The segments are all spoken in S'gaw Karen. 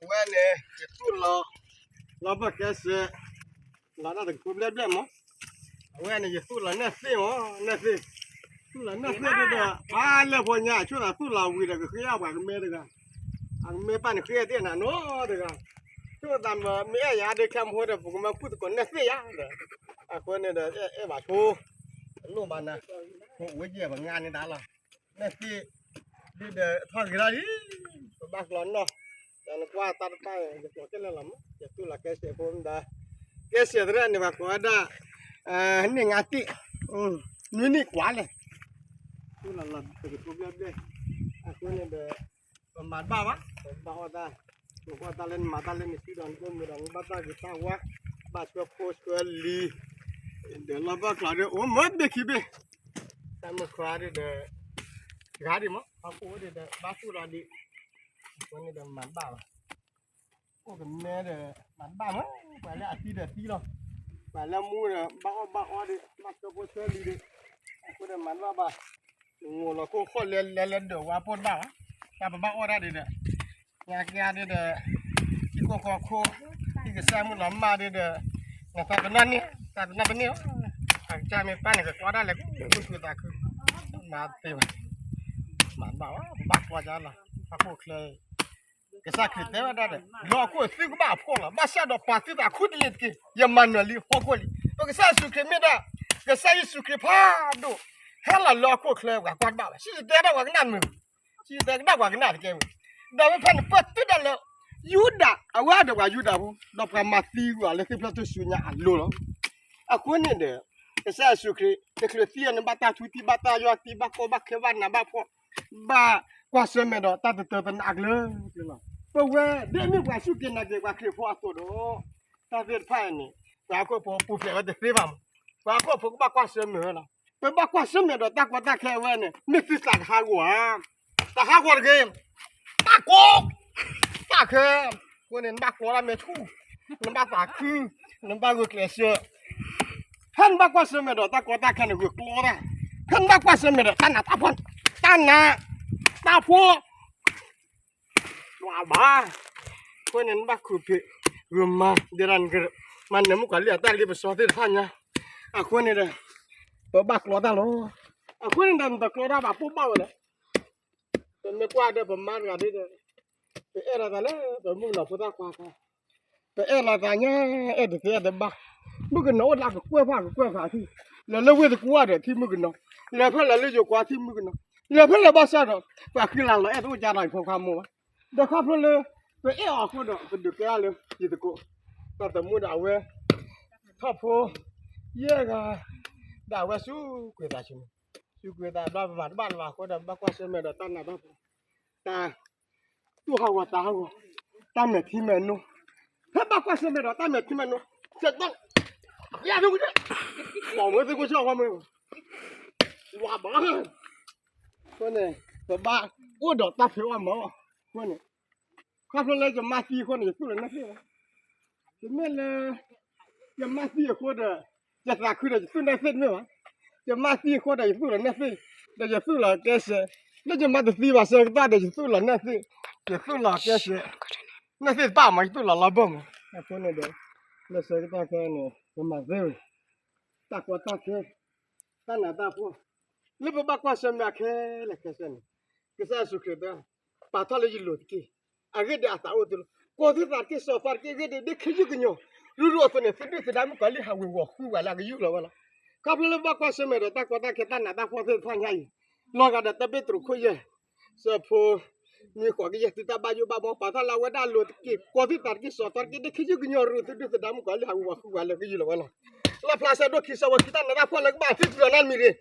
အဝဲန့ၣ် ယသူၣ်လီၤ လီၤဘၢၣ်ကဲစဲး လီၤဒၣ်တကထိဘျဲၣ်ဘျဲၣ်မး, အဝဲန့ၣ် ယသူၣ်လီၤနဲၣ်သ့ၣ်မး နဲၣ်သ့ၣ်, သူၣ်လီၤနဲၣ်သ့ၣ်ဒ်ဒီး အါလဲၢ်ဖိညါ ဆိသးသူၣ်လီၤဝံၤဒီး ကဃ့အီၣ်ပှၤကမဲတဂၤ, အကမဲပၢ်န့ၣ်ဃ့သ့ၣ်နၤနီတဂၤ, ဆိသးမ့ၢ်အဲၣ်ယၤဒီး ခဲမဟိဒီး ပကမၢဃုာ်သကိးနဲၣ်သ့ၣ်ယၤဒီး, အဃိန့ၣ်ဒီး အဲၣ်ဘၣ်ဆိ တလိၣ်ဘၣ်နၤ, ပအိၣ်ယဲၢ်ပငါန့ၣ်ဒၣ်လီၤ, နဲၣ်သ့ၣ် ဒ်ဒီးထီၣ်ဂ့ၤထီၣ်လံ, ပဘၣ်ကျီနီၢ်, ဒီးနကွၢ်တၢ်တဖၣ် ယကျီကဲလဲၣ်လီၤမး, ယသူၣ်လီၤကဲစဲးဖိမတၤ, ကဲစဲးသရၣ်န့ၣ် ပှၤကိးဝဲဒၣ် န့ၢ်ငါတ့ၢ်, နွံနံၣ်ကွၢ်လဲၣ်, သူၣ်လီၤလီၤတကထိဘျဲၣ်ဘျဲၣ်, အဃိန့ၣ်ဒီး ပမၤတဘၣ်ဘၣ်, ပဘၣ်အီၣ်တၢ်, ပဘၣ်အီၣ်တၢ်လၢနမၤတၢ်လၢနစုဒီးနအိၣ်မူဒီး နဘၣ်တၢ်ဂ့ၤတၢ်ဝါ, ဘၣ်ဆှၢဖိဆှၢလံၤ, ဒီးလီၢ်ဘၣ်ကျီဒီး အိၣ်မ့ၢ်ဘ့ၣ်ခံဘ့ၣ်, တၢ်မုၢ်ခွါဒ်ဒီး တဂၤဒံးမး ဟီၣ်ခိၣ်အိၣ်ဒံးဒီး ဘၣ်သူၣ်လီၤဒံး, အဃိန့ၣ်ဒီးမၤတဘၣ်ဘၣ်, အိၣ်ကနဲဒီး မၤတဘၣ်မး, ပှၤလၢအသံဒီးသံလီၤ, ပှၤလၢမူဒီး ဘၣ်အီၣ်ဘၣ်အီဒီး ဘၣ်ဆှၢဖိဆှၢလံၤဒီး, အဃိဒီးမၤတဘၣ်ဘၣ်, နငိၢ်လီၤခိၣ်ဃီၣ်လဲၤလဲၤလဲၤဒၢးဝါပိၢ်တဘၣ်ဘၣ်, တၢ်ပဘၣ်အီၣ်တၢ်ဒံးဒီး ညါက့ၤဒ်ဒီး ထံခိၣ်ဃီခိၣ်, ထံကစၢ်မုၢ်လီၤမၢ်ဒ်ဒီး နသးတနီၣ်န့ၣ် သးတနီၣ်တန့ၢ်, အကစၢ်မ့ၢ်ပၢ်န့ၣ် ကကျီဒၣ်လဲာ် ခိၣ်သူၣ်သးခု, မၤသ့ဘၣ်, မၤဘၣ်ဝဲ ဘၣ်ကျီကလီၤ, ဟီၣ်ခိၣ်ချၢ, ကစၢ်ခရံာ်တဲဝဲဒၣ်ဒီး လၢဟီၣ်ခိၣ်သုကဘၣ်အဖှီၣ်လီၤ, ဘၣ်ဆၣ်ဒီးပာ်သုသးခူတလ့ၤတက့ၢ်, ယမၤနၢၤလံဟီၣ်ခိၣ်လံ, ပကစၢ်ယ့ၣ်ၡူးခရံာ်မ့ၢ်ဒၣ် ကစၢ်ယ့ၣ်ၡူးခရံာ်ဖးဒိၣ်, ဟဲလီၤလၢဟီၣ်ခိၣ်ချၢ ပှၤကွၢ်တဘၣ်ဘၣ်, စံၣ်တဲဒၣ်ပှၤကနၣ်မုာ်, စံၣ်တဲကနၣ်ပှၤကနၣ်တကဲမုာ်, ဒီးမ့ၢ်ဖဲန့ၣ် ပၢၢ်တုၤဒၣ်လၢ ယူဒၤ အဝဲဒီးပှၤယူဒၤဖိ ဒီးပှၤမၤသံကွံာ်အီၤလၢသ့ၣ်ဖျၢၣ်ထူၣ်စုညါအလိၤလီၤ. အဃိန့ၣ်ဒီး ကစၢ်ယ့ၣ်ၡူးခရံာ် တချုးသံအီၤန့ၣ် ဘၣ်တၢ်ထူတံၢ် ဘၣ်တၢ်ယီၢ်တံၢ် ဘၣ်ကီဘၣ်ခဲ ဘၣ်နးဘၣ်ဖှီၣ် ဘၣ်ကွၢ်ဆၢၣ်မဲာ်ဒီးတၢ်တတၢၤသနးအကလုာ်ကလုာ်လီၤ. ပဝဲဒ်မ့ၢ်ပှၤစူၢ်က့ၤနာ်က့ၤပှၤခရံာ်ဖိအသိးဒီး တၢ်သ့ၣ်တဖၣ်အံၤန့ၣ် ပှၤဟီၣ်ခိၣ်ဖိပူၤဖျဲးဝဲတသ့ဘၣ်မး, ပှၤဟီၣ်ခိၣ်ဖိကဘၣ်ကွၢ်ဆၢၣ်မဲာ်ဝဲလီၤ. ပဘၣ်ကွၢ်ဆၢၣ်မဲာ်ဒီးတၢ်ကီတၢ်ခဲအဝဲန့ၣ် မ့ၢ်သုသးတဟးဂီၤဧါ, တဟးဂီၤတဂ့ၤ, တၢ်ကီ တၢ်ခဲ, အဃိန့ၣ် နဘၣ်ကျီတၢ်မဲာ်ထူၣ်, နဘၣ်သးခု, နဘၣ်ဂုာ်ကျဲးစၢး, ဖဲနဘၣ်ကွၢ်ဆၢၣ်မဲာ်ဒီးတၢ်ကီတၢ်ခဲန့ၣ် ဂုာ်ကျီတၢ်, ဖဲနဘၣ်ကွၢ်ဆၢၣ်မဲာ်ဒီးတၢ်နးတၢ်ဖှီၣ်, တၢ်နး တၢ်ဖှီၣ် ဘၣ်, အဃိန့ၣ် နဘၣ်ခူၣ်ဖံးဂုာ်မၤ ဒ်ဒၣ်နကမၤနၢၤမုၣ်ကီၤလံၢ်အတၢ်လ့ပစီသ့ၣ်တဖၣ်ညါ, အဃိန့ၣ်ဒီး ပဘၣ်ကျီတၢ်လီၤ. အဃိန့ၣ်ဒီး နတကျီတၢ်ဘၣ်ပိၢ်ဘၣ်ဝဲလဲၣ်. ပမ့ၢ်ကွၢ်ဒီးပမါတဂၤဒ်ဒီး ပအဲၣ်လီၤသးလၢ ပမုၣ်ကနီၤဖိသၣ်ခွါခါ, ပအဲၣ်လီၤသးညါ အဲၣ်တသ့အဲၣ်တဘၣ်, မုၣ်ကနီၤအိၣ်လၢကကွဲၢ်ဖးကကွဲၢ်ဖးထံၣ်, လဲၤလၢဝ့ၢ်သကွါဒီးထံၣ်မုၣ်ကနီၤ, လဲၤဖဲလဲၣ်လၢယိၤကီၢ်ထံၣ်မုၣ်ကနီၤ, လဲၤဖဲလဲၣ်ဘၣ်ဆၣ်ဒီး ပှၤဃံလၤလီၤအဲၣ်တအိၣ်ကါဒီးဖိခွါမိၢ်ဘၣ်. ဒီးခီဖျိလၢ ပအဲၣ်အီၤအဃိဒီး ပဒုးကဲထီၣ်လၢယသကိး, တၢ်သမူဒီးအဝဲ ထီၣ်ဖိ ယဲၢ်ဂၤ ဒီးအဝဲစူးကွံာ်သးဆူန့ၣ်, စူးကွံာ်သးဘျီပမၤတဘၣ်လၢၤဘၣ်အဃိဒီး ဘၣ်ကွၢ်ဆၢၣ်မဲာ်ဒီးတၢ်နးတၢ်ဖှီၣ်, တၢ်သူၣ်ဟးဂီၤသးဟးဂီၤ, တၢ်မဲာ်ထံမဲာ်နိ, ဖဲဘၣ်ကွၢ်ဆၢၣ်မဲာ်ဒီးတၢ်မဲာ်ထံမဲာ်နိ, စဲးတီ, ယၤဒိၣ်ကဒဲ, ပှၤမ့ၢ်သ့ၣ်ကိၢ်ဆၢၣ်ဝါမ့ၢ်, ဝါဘၣ်, အဃိန့ၣ် ပဘၣ်အိၣ်ဒီးတၢ်ဖံးအီၣ်မၤအီၣ်, အဃိန့ၣ် ခီဖျိလၢယမါသံအဃိန့ၣ် ယသူၣ်လီၤနဲၣ်သ့ၣ်ဘၣ်. တမ့ၢ်လၢ ယမါသံအဃိဒီး ယသးခုဒီးယသူၣ်နဲၣ်သ့ၣ်တမ့ၢ်ဘၣ်. ယမါသံအဃိဒီးယသူၣ်လီၤနဲၣ်သ့ၣ်, ဒီးယသူၣ်လီၤကဲစဲး, လၢယမါတသံဘၣ်ဆၢကတီၢ်ဒီး ယသူၣ်လီၤနဲၣ်သ့ၣ်, ယသူၣ်လီၤကဲစဲး, နဲၣ်သ့ၣ်တပၣ်မး ယသူၣ်လီၤလီၤဘၢၣ်မး. အဃိန့ၣ်ဒီး လၢဆၢကတီၢ်ခဲအံၤန့ၣ် ပမၤသ့ဝဲ တၢ်ကီတၢ်ခဲ တၢ်နးတၢ်ဖှီၣ် လၢပဘၣ်ကွၢ်ဆၢၣ်မဲာ်ခဲလၢာ်ခဲဆ့န့ၣ် ကစၢ်ယ့ၣ်ၡူးခရံာ်တဲ ပာ်ထီၣ်လၢယလိၤတက့ၢ်. အဂ့ၢ်ဒ်အသးအိၣ်အသိးလီၤ. ကိးသုသးတက့ၢ် စီၤသးတက့ၢ်. အဂ့ၢ်ဒ်အံၤ ဒ့ခံယုၢ်ကညီၤ ရူးရူးအသိးန့ၣ် သုဒုၣ်သုဒါမုၣ်ကီၤလံၢ်ဟးဝ့ၤဝီၤဃုဝဲလၢအကယူၢ်လီၤဝဲလီၤ. ခီဖျိလၢပဘၣ်ကွၢ်ဆၢၣ်မဲာ်ဒီးတၢ်ကီတၢ်ခဲ တၢ်နးတၢ်ဖှီၣ်သ့ၣ်တဖၣ်ညါအံၤ လီၤဂာ်ဒီးတၢ်ပ့းတရူးခိၣ်ယဲၢ် ဆၢဖိ နွံဃိးကယဲၢ် သုတၢ်ဘၣ်ယိၣ်ဘၣ်ဘီ ပာ်ထီၣ်လၢအဝဲဒၣ်အလိၤတက့ၢ်. ကိးသုသးတက့ၢ် စီၤသးတက့ၢ်. ဒ့ခံယုၢ်ကညီၤရူး သုဒုၣ်သုဒါမုၣ်ကီၤလံၢ်ဟးဝ့ၤဝီၤဃုဝဲလၢအကယူၢ်လီၤဝဲလီၤ. လီၣ်ဖျါဆၢဒိၣ်ခံဆၢဝဲခံ တၢ်နးတၢ်ဖှီၣ်လၢကဘၣ်သုတလီၤနါမံၤရ့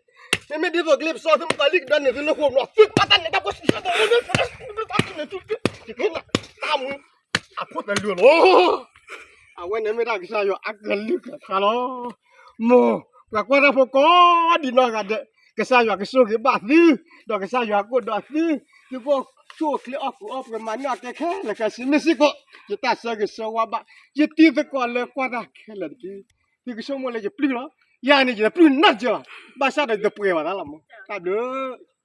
ၣ်, မ့မ့ၢ်ဒ်သိးကလ့ပစီသုမုၣ်ကီၤလံၢ်ကဒိးန့ၢ်သုလၢဃိာ်ဘျီ သုကဘၣ်တၢ်နးတၢ်ဖှီၣ်စံးဆၢဒီး တၢ်မူ အဖိတလုာ်လီၤ. အဝဲန့ၣ်မ့ၢ်ဒၣ်ကစၢ်ယွၤအကလုၢ်ကထါလီၤ. မ်ပှၤကွၢ်တၢ်ဖိကိးဒံးနီၢ်ဂၤဒဲး ကစၢ်ယွၤကဆိၣ်ဂ့ၤဘၣ်သု, ဒီးကစၢ်ယွၤကအိၣ်ဒီးသု, သုကအိၣ်ဆူၣ်အိၣ်ချ့ အီၣ်ကူအီပှဲၤ မၤန့ၢ်အီၣ်ကဲခဲလၢာ်ခဲဆ့ မ့ၢ်စ့ၢ်ကီး ယတၢ်ဆၢဂ့ၤဆၢဝါဘၣ် ယတံၤသကိးလၢကွၢ်တၢ်ခဲလၢာ်တက့ၢ်. သုကဆိကမိၣ်လၢယပျုၢ်လီၤ. ယၤန့ၣ် ယတပျုၢ်နီတစဲးဘၣ်, ဘၣ်ဆၣ်ဒီးယတပှဲၤဘၣ်သးလီၤမး. တၢ်ဘျုး